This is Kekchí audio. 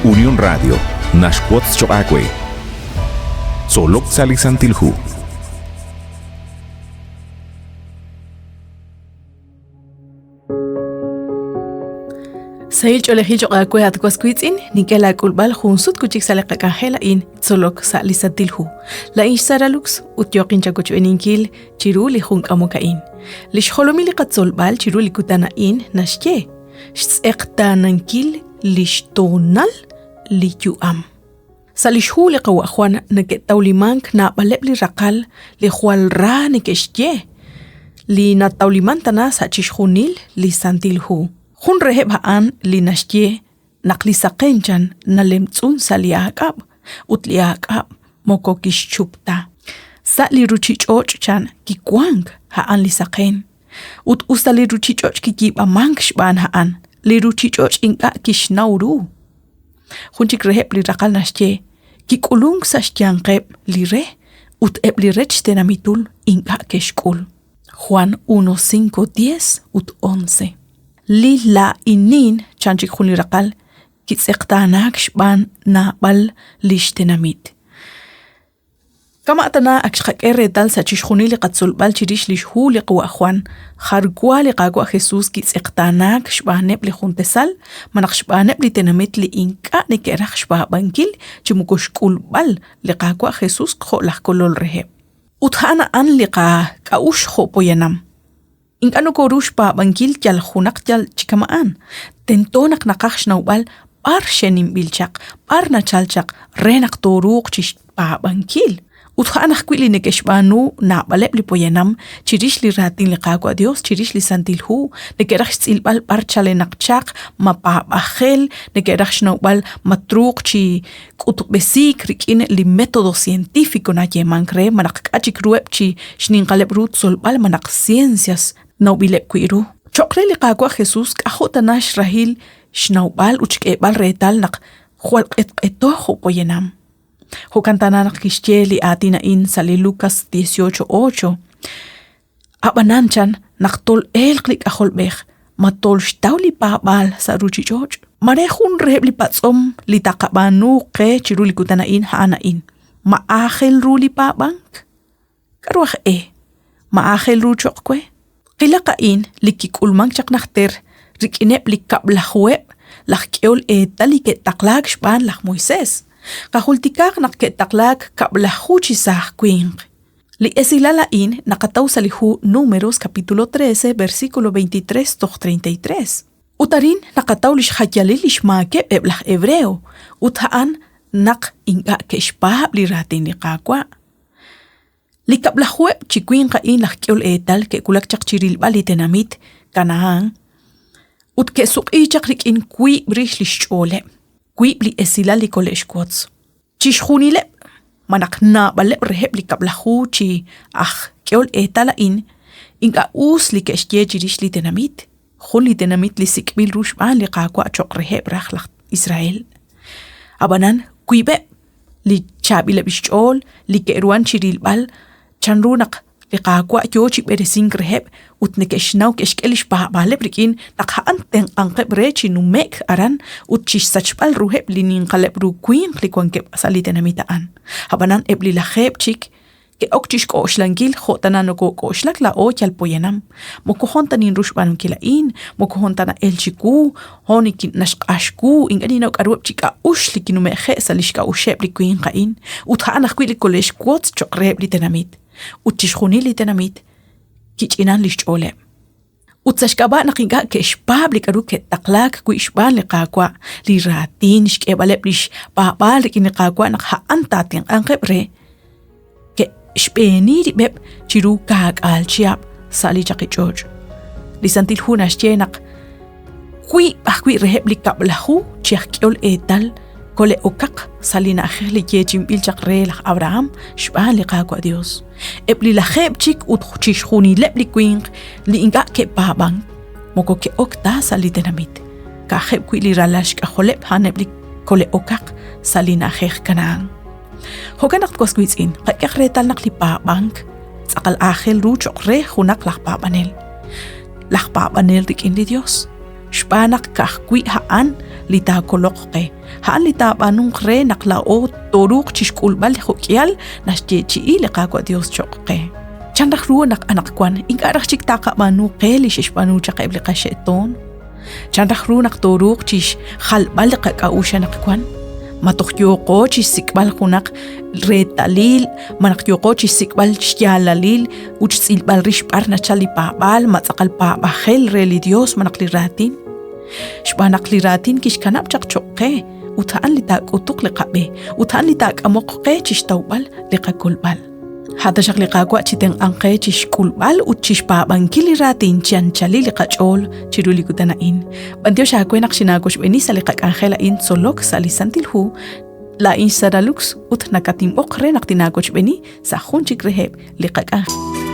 Unión Radio naxwotz choq' aawe. Tzolok sa' li Santil Hu. Sahil ch'oolejil choq' aawe at was wiitz'in, nink'e laak'ulb'al jun sut wi' chik sa' li qak'anjel a'in, tzolok sa' li Santil Hu. Laa'in xSara Lux ut yooqin chawochb'eeninkil chiru li jun k'amok a'in. Li xjolomil li qatzolb'al chiru li kutan a'in naxye, xtz'eqtaanankil li xtoonal li yu'am. Sa' li xhu li qawa' Juan neke'tawlimank naab'aleb' li raqal li jwal ra neke'xye, li natawlimank tana sa' chixjunil li Santil Hu. Jun reheb' a'an li naxye naq li saqen chan nalemtz'un sa' li aak'ab' ut li aak'ab' moko kixchup ta. Sa' li ruchich'och' chan kiwank a'an li saqen. Ut usta li ruchich'och' kiyiib'amank xb'aan a'an, li ruchich'och' ink'a' kixnaw ru. Jun chik reheb' li raqal naxye, kik'ulunk sa' xyanqeb' li re ut eb' li rech tenamitul ink'a' ke'xk'ul. Juan 1, 5, 10 ut 11. Li laa'inin, chan chik jun li raqal, kitz'eqtaanaak xb'aan naab'al li xtenamit. Kama' tana ak xqak'e reetal sa' chixjunil li qatzolb'al chirix lix hu li Qawa' Jwan, jar wa li Qaawa' Jesus kitz'eqtaanaak xb'aaneb' li jun tasal malaj xb'aaneb' li tenamit li ink'a' neke'raj xpaab'ankil chi moko xk'ulb'al li Qaawa' Jesus jo' laj Kolol reheb'. Ut a'an a'an li qak'a'uxl jo' poyanam. Ink'a' nokoru xpaab'ankil yal junaq yal chi kama'an. Tento naq naqaj xnawb'al b'ar xe'ninb'il chaq, b'ar nachal chaq re naq tooruuq chi xpaab'ankil. Ut a'an ajwi' li neke'xb'aanu naab'aleb' li poyanam chirix li Raatin li Qaawa' Yos, chirix li Santil Hu, neke'raj xtz'ilb'al b'ar chalenaq chaq, ma paab'ajel, neke'raj xnawb'al ma truuq chi k'utb'esiik rik'in li metodo científico nayeemank re malaj k'a' chik ruheb' chi xninqaleb' ru tzolb'al malaj ciencias nawb'ileb' wi' ru. Cho'q re li Qaawa' Jesús k'ajo' tana xrahil xnawb'al ut xk'eeb'al reetal naq jwal q'etq'eto jo' poyanam. Jo'kan tana naq kixye li aatin a'in sa' li Lucas 18:8. Ab'anan chan naq tol'elq li K'ajolb'ej, ma tolxtaw li paab'aal sa' ruuchich'och'? Mare jun reheb' li patz'om li taqab'aanu qe chiru li kutan a'in a'an a'in, ma aajel ru li paab'ank? K'aru aj e? Ma aajel ru cho'q we? Qilaq a'in li kik'ulmank chaq najter rik'ineb' li kab'lajuheb' laj k'ehol eetal li ke'taqlaak xb'aan laj Moisés. Qajultikaaq naq ke'taqlaak kab'laju chi saaj winq. Li esilal a'in naqataw sa' li hu Números capítulo 13 versículo 23 toj 33. Ut arin naqataw li xjayalil li xmaakeb' eb' laj Hebreo, ut a'an naq ink'a' ke'xpaab' li raatin li Qaawa'. Li kab'lajuheb' chi winq a'in laj k'ehol eetal ke'wulak chaq chi rilb'al li tenamit Kanahán ut ke'suq'i chaq rik'in wiib' rix li xch'ooleb', wiib' li esilal li kole'xwotz. Chixjunileb' malaj naab'aleb' reheb' li kab'laju chi aj k'ehol eetal a'in ink'a' us li ke'xye chirix li tenamit, jun li tenamit li sik'b'il ru xb'aan li Qaawa' cho'q reheb' raj laj Israel. Ab'anan wiib'eb' li chaab'ileb' xch'ool li ke'ruhan chi rilb'al chanru naq li Qaawa' yoo chi b'eresink reheb' ut neke'xnaw ke'xk'e lix paab'aaleb' rik'in naq a'an tenq'anqeb' re chi nume'k aran ut chixsachb'al ruheb' li ninqaleb' ru winq li wankeb' sa' li tenamit a'an. A'b'anan eb' li lajeeb' chik ke'ok chixk'oxlankil jo' tana nokok'oxlak laa'o yal poyanam. Moko hoon ta ninru xb'aanunkil a'in, moko hoon ta na'el chiwu, hoon naxq'ax wu, ink'a' ninnaw k'a'ruheb' chi k'a'uxl li kinume'je' sa' lix k'a'uxeb' li winq a'in, ut a'an ajwi' li kole'xwotz choq' reheb' li tenamit. Ut chixjunil li tenamit kich'inan lix ch'ooleb'. Ut sa' xk'ab'a' naq ink'a' ke'xpaab' li k'aru ke'taqlaak wi' xb'aan li Qaawa', li raatin, xk'eeb'aleb' lix paab'aal rik'in li Qaawa' naq a'an taatenq'anqeb' re, ke'xb'eeni rib'eb' chiru kaak'aal chihab' sa' li chaqi ch'och'. Li Santil Hu naxye naq wiib' ajwi' reheb' li kab'laju chi aj k'ehol eetal kole'okaq sa' li na'ajej li yeechi'inb'il chaq re laj Abraham xb'aan li Qaawa' Dios. Eb' li lajeeb' chik ut chixjunileb' li winq li ink'a' ke'paab'ank moko ke'ok ta sa' li tenamit. Ka'ajeb' wi' li ralal xk'ajoleb' a'aneb' li kole'okaq sa' li na'ajej Canaán. Jo'kan naq was wiitz'in, qak'ehaq reetal naq li paab'ank tz'aqal aajel ru cho'q re junaq laj paab'anel. Laj paab'anel rik'in li Dios, xb'aan naq ka'ajwi' a'an li taakoloq qe. A'an li taab'aanunq re naq laa'o tooruuq chixk'ulb'al li jo'k'ihal naxyeechi'i li Qaawa' Dios cho'q qe. Chan raj ru naq anaqwan ink'a' raj chik taqab'aanu qe li xe'xb'aanu chaq eb' li qaxe'toon? Chan raj ru naq tooruuq chixjalb'al li qak'a'uxl anaqwan? Ma toj yooqo chixsik'b'al junaq reetalil, ma naq yooqo chixsik'b'al xyaalalil ut xtz'ilb'al rix b'ar nachal li paab'aal, ma tz'aqal paab'ajel re li Dios malaj li raatin? Xb'aan naq li raatin kixkanab' chaq cho'q qe ut a'an li taak'utuq li qab'e ut a'an li taak'amoq qe chixtawb'al li qakolb'al. A' taxaq li Qaawa' chitenq'anq qe chixk'ulb'al ut chixpaab'ankil li raatin chi anchalil li qach'ool chiru li kutan a'in. B'antiox aawe naq xinaawochb'eeni sa' li qak'anjel a'in tzolok sa' li Santil Hu. Laa'in xSara Lux ut nakatinb'oq re naq tinaawochb'eeni sa' jun chik reheb' li qak'anjel.